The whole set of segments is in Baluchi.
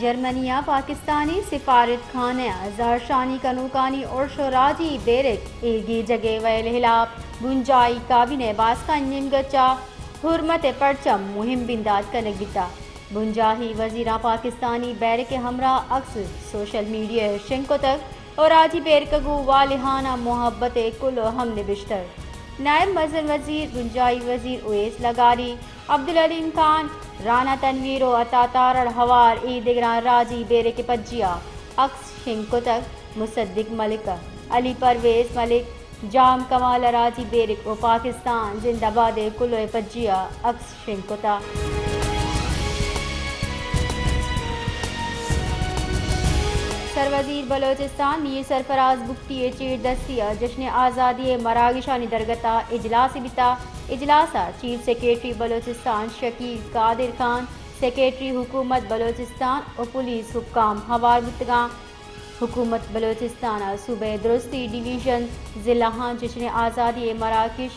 جرمنی ءَ پاکستانی سفارت خانہ ءَ زہرشانی کنوکانی ارش ءُ راجی بیرک ءِ گیجگ ءِ ویل ءِ ہلاپ بنجاہی کابینہ ءِ باسکانی نیمگ ءَ چہ حرمت ءِ پرچم مہم بندات کنگ بیتگ۔ بنجاہی وزیراں پاکستانی بیرک ءِ ہمراہ عکس سوشل میڈیا ءَ شنگ کتگ ءُ راجی بیرک ءَ گوں والہانہ محبت ءِ کلوہ ہم نبشتگ۔ نائب مزن وزیر، بنجاہی وزیر اویس لغاری، عبدالعلیم خان، رانا تنویر ءُ عطا تارڑ ہوار اے دگراں راجی بیرک ءِ پجیا عکس شنگ کتگ۔ مصدق ملک ءَ علی پرویز ملک، جام کمال ءَ راجی بیرک ءُ پاکستان زندہ باد ءِ کلوہ ءِ پجیا عکس شنگ کتگ۔ سروزیر بلوچستان میر سرفراز بگٹی ءِ چیردستی ءَ جشن آزادی ءِ مراگشانی درگت ءَ اجلاسے بیتگ۔ اجلاس ءَ چیف سیکرٹری بلوچستان شکیل قادر خان، سیکرٹری حکومت بلوچستان ءُ پولیس حکام ہوار بوتگاں۔ حکومت بلوچستان ءَ صوبہ ءِ درستی ڈویژن ضلع آں جشن آزادی ءِ مراگش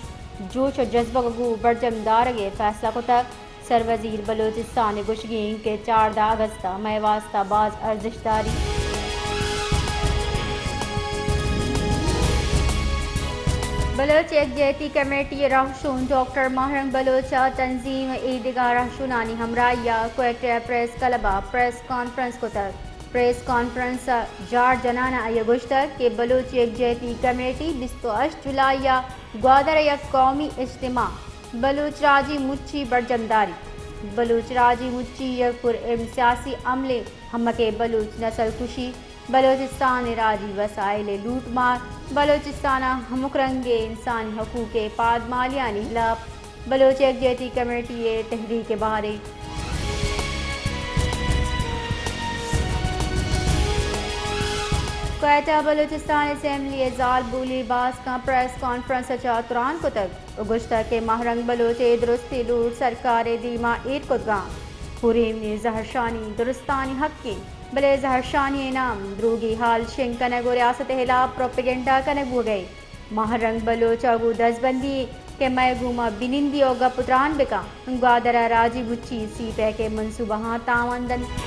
جوش ءُ جذبگ ءَ گوں برجم دارگ ءِ فیصلہ کتگ۔ سروزیر بلوچستان ءِ گوشگ اِنت کہ چاردہ اگست ءَ مئے واستہ باز ارزشت داری۔ بلوچ یکجہتی کمیٹی ءِ رہشون ڈاکٹر ماہ رنگ بلوچ ءَ تنظیم ءِ اے دگہ رہشونانی ہمراہی ءَ کوئٹہ ءِ پریس کلب ءَ پریس کانفرنس کتگ۔ پریس کانفرنس ءَ جار جنان ءَ آئی ءَ گوشتگ کہ بلوچ یکجہتی کمیٹی بیست ءُ ہشت جولائی ءَ گوادر ءَ یک قومی اجتماع بلوچ راجی مچی برجم داریت۔ بلوچ راجی مچی یک پرامن سیاسی عملے، ہمک ءِ بلوچ نسل کشی، بلوچستان ءِ راجی وسائل ءِ لوٹ مار، بلوچستان ءَ ہمک رنگ ءِ انسانی حقوق ءِ پادمالیانی ہلاپ، بلوچ یکجہتی کمیٹی ءِ تحریک ءِ بہر اِنت۔ کوئٹہ، بلوچستان اسمبلی ءِ زالبولی باسکاں پریس کانفرنس ءَ چہ تران کتگ ءُ گوشتگ کہ ماہ رنگ بلوچ ءِ درستی لوٹ سرکار ءِ دیما ایر کتگاں۔ ہوریم ءِ زہرشانی درستانی حق اِنت، بلے زہرشانی ءِ نام دروگی حال شنگ کنگ ءُ ریاست ءِ ہلاپ پروپیگنڈا کنگ بوگ ءَ اِنت۔ ماہ رنگ بلوچ ءَ گوں دزبندی کہ مئے گوما بنندی ءُ گپ ءُ تران بکن، گوادر ءَ راجی مچی سی پیک ءِ منصوبہاں تاوان دنت۔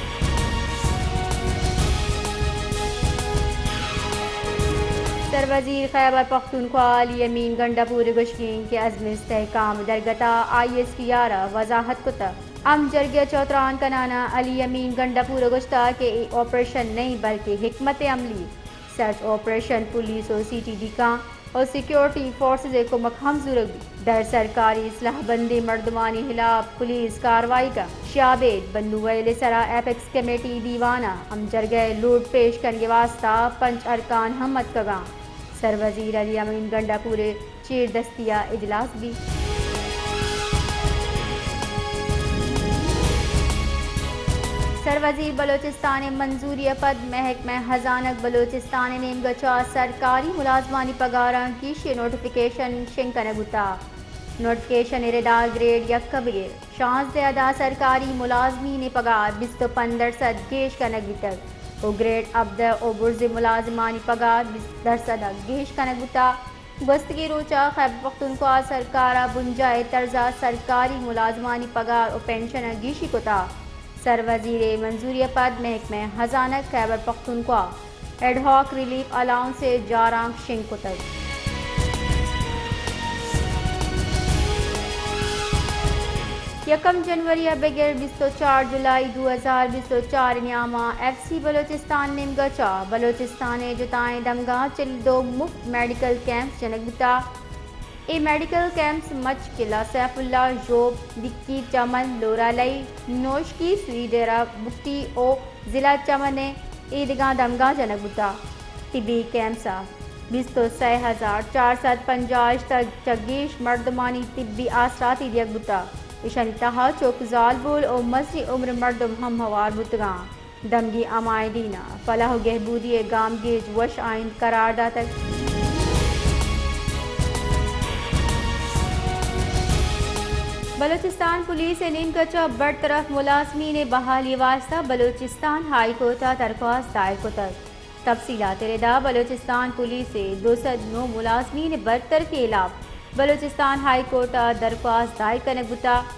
سروزیر خیبر پختونخوا علی امین گنڈا پور ءِ گوشگ اِنت کہ ازم استحکام درگت ءَ آئی ایس پی آر ءَ وضاحت کتگ۔ ہم جرگہ ءَ چہ تران کنان ءَ علی امین گنڈا پور ءَ گوشتگ کہ اے آپریشن نہ اِنت بلکہ حکمت عملی سرچ آپریشن پولیس ءُ سی ٹی ڈی کاں ءُ سیکورٹی فورسز ءِ کمک ہم زورگ بیت۔ در سرکاری سلاہ بندیں مردمانی ہلاپ پولیس کاروائی کنت۔ شیابید بندو ویل ءِ سرا ایپکس کمیٹی دیوان ءَ ہم جرگہ ءِ لوٹ پیش کنگ ءِ واستہ پنچ ارکان ہم اتکگاں۔ سروزیر علی امین گنڈا پور ءِ چیر دستی ءَ اجلاس بیت۔ سروزیر بلوچستان ءِ منظوری ءَ پد محکمہ ہزانگ بلوچستان ءِ نیمگ ءَ چہ سرکاری ملازمانی پگاراں گیشی ءِ نوٹیفکیشن شنگ کنگ بوتگ۔ نوٹیفکیشن ءِ ردا گریڈ یک ءَ بگر شانزدہ ادا سرکاری ملازمین ءِ پگار بیست ءُ پنچ درسد گیش کنگ بیتگ ءُ گریڈ ہبدہ ءُ برزیں ملازمانی پگار بیست درسد ءَ گیش کنگ بوتگ۔ گوستگیں روچ ءَ خیبر پختونخوا سرکار ءَ بنجاہی طرز ءَ سرکاری ملازمانی پگار ءُ پنشن ءَ گیشی کتگ۔ سروزیر ءِ منظوری ءَ پد محکمہ ہزانگ Khyber Pakhtunkhwa ad hoc relief allowance ءِ جارانک شنگ کتگ۔ یکم جنوری ءَ بگر بیست ءُ چار جولائی دو ہزار بیست ءُ چار ءِ نیام ءَ ایف سی بلوچستان نیمگ ءَ چہ بلوچستان ءِ جتائیں دمگاں چل ءُ دو مفت میڈیکل کیمپس جنگ بوتگ۔ اے میڈیکل کیمپس مچ قلعہ سیف اللہ، ژوب، دکی، چمن، لورالئی، نوشکی، سوئی ڈیرہ بگٹی ءُ ضلع چمن ءِ ایدگہ دمگاں جنگ بوتگ۔ طبی کیمپس ءَ بیست ءُ سئے ہزار چار سد پنجاہ ءَ چہ گیش مردمانی طبی آسراتی دیگ بوتگ۔ ایشانی تہا چک، زالبول ءُ مزنیں عمر ءِ مردم ہم ہوار بوتگاں۔ دمگی عمائدین ءَ فلاح ءُ گہبودی ءِ گامگیج وش آئند قرار داتگ۔ بلوچستان پولیس ءِ نیمگ ءَ چہ برطرف ملازمین ءِ بحالی ءِ واستہ بلوچستان ہائی کورٹ ءَ درخواست دائر کتگ۔ تفصیلات ءِ ردا بلوچستان پولیس ءِ دو سد نو ملازمین ءِ برطرفی ءِ ہلاپ بلوچستان ہائی کورٹ ءَ درخواست دائر کنگ بوتگ۔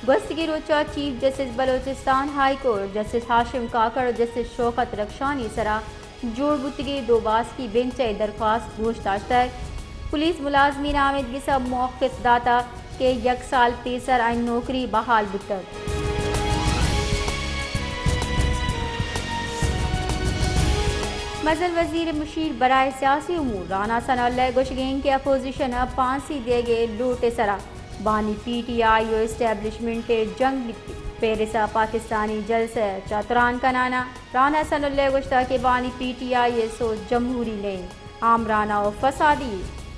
گوستگیں روچ ءَ chief justice Balochistan high court justice Hashim Kakar ءُ جسٹس شوکت رخشانی سرا جوڑ بوتگیں دو باسکی بنچ ءَ اے درخواست گوش داشتگ۔ پولیس ملازمین ءَ آمیدگس ءَ موقف داتگ کہ یک سال پیسر آئی ءِ نوکری بحال بوتگ۔ مزن وزیر مشیر برائے سیاسی امور رانا ثناء اللہ ءِ گوشگ اِنت کہ اپوزیشن ءَ پھانسی دیگ ءِ لوٹ ءِ سرا بانی پی ٹی آئی ءُ اسٹیبلشمنٹ ءِ جنگ بیت۔ پیرس ءَ پاکستانی جلسہ ءَ چہ تران کنان ءَ رانا ثناء اللہ ءَ گوشتگ کہ بانی پی ٹی آئی ءِ سوچ جمہوری نہ اِنت، آمرانہ ءُ فسادی۔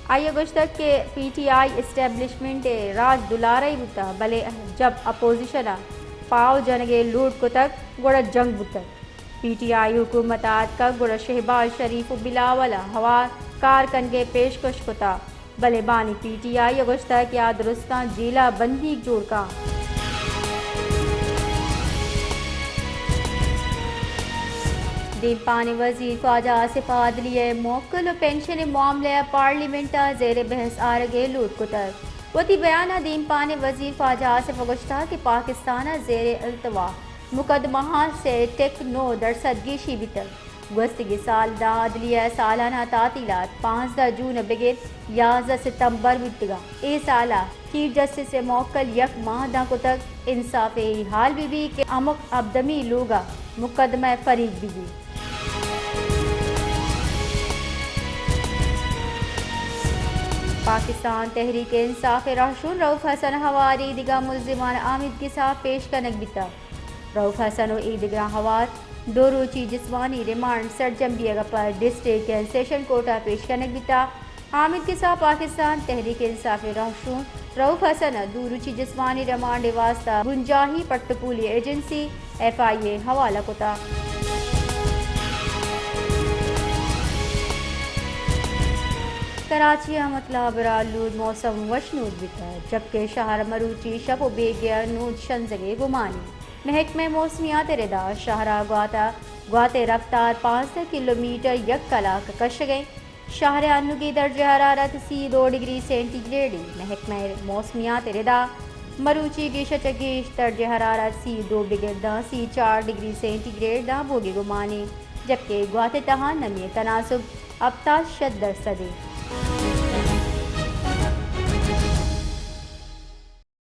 آئی ءَ گوشتگ کہ پی ٹی آئی اسٹیبلشمنٹ ءِ راج دلارئی بوتگ، بلے جب اپوزیشن ءَ پاؤ جنگ ءِ لوٹ کتگ، گڑا جنگ بوتگ۔ پی ٹی آئی حکومت ءَ اتکگ، گڑا شہباز شریف ءُ بلاول ءَ ہوار کار کنگ ءِ پیشکش کتگ، بلے بانی پی ٹی آئی ءَ گوشتگ کہ آ درستاں جیل ءَ بندیگ جوڑ کنت۔ دیمپان ءِ وزیر خواجہ آصف ءَ عدلیہ ءِ موکل ءُ پنشن ءِ معاملہ ءَ پارلیمنٹ ءَ زیر بحث آرگ ءِ لوٹ کتگ۔ وتی بیان ءَ دیمپان ءِ وزیر خواجہ آصف ءَ گوشتگ کہ پاکستان ءَ زیر التوا مقدمہاں سے ٹک نو درسد گیشی بیتگ۔ گوستگیں سال داں عدلیہ ءِ سالانہ تعطیلات پانزدہ جون ءَ بگر یازدہ ستمبر بوتگ اَنت۔ اے سال ءَ چیف جسٹس ءِ موکل یک ماہ داں کتگ۔ انصاف ءِ اے حال بہ بیت کہ ہمک ابدمی لوگ ءَ مقدمہ فریگ بہ بیت۔ پاکستان تحریک انصاف ءِ رہشون رؤف حسن ءِ ہوار ءَ دگہ ملزمان آمیدگس ءَ پیش کنگ بیتگ۔ رؤف حسن ءُ اے دگراں ہوار دو روچی جسمانی ریمانڈ سرجم بیگ ءَ پد ڈسٹرکٹ اینڈ سیشن کورٹ ءَ پیش کنگ بیتگ۔ آمیدگس ءَ پاکستان تحریک انصاف ءِ رہشون رؤف حسن ءَ دو روچی جسمانی ریمانڈ ءِ واستہ بنجاہی پٹ ءُ پولی ایجنسی ایف آئی اے ءِ حوالہ کتگ۔ کراچی ءِ متلابرا لوٹ موسم وشنود بیتگ، جبکہ شہر ءَ مروچی شپ ءُ بیگہ ءَ نود شنزگ ءِ گمان اِنت۔ محکمہ موسمیات ءِ ردا شہر ءَ گوات ءَ، گوات ءِ رفتار پانزدہ کلومیٹر یک کلاک ءَ کشگ ءَ اِنت۔ شہر ءِ انوگیں درجہ حرارت سی ءُ دو ڈگری سینٹی گریڈ اِنت۔ محکمہ موسمیات ءِ ردا مروچی گیش ءَ چہ گیش درجہ حرارت سی ءُ دو بگر داں سی ءُ چار ڈگری سینٹی گریڈ داں بوگ ءِ گمان اِنت، جبکہ گوات ءِ تہا نمی ءِ تناسب ہپتاد شت درسد اِنت۔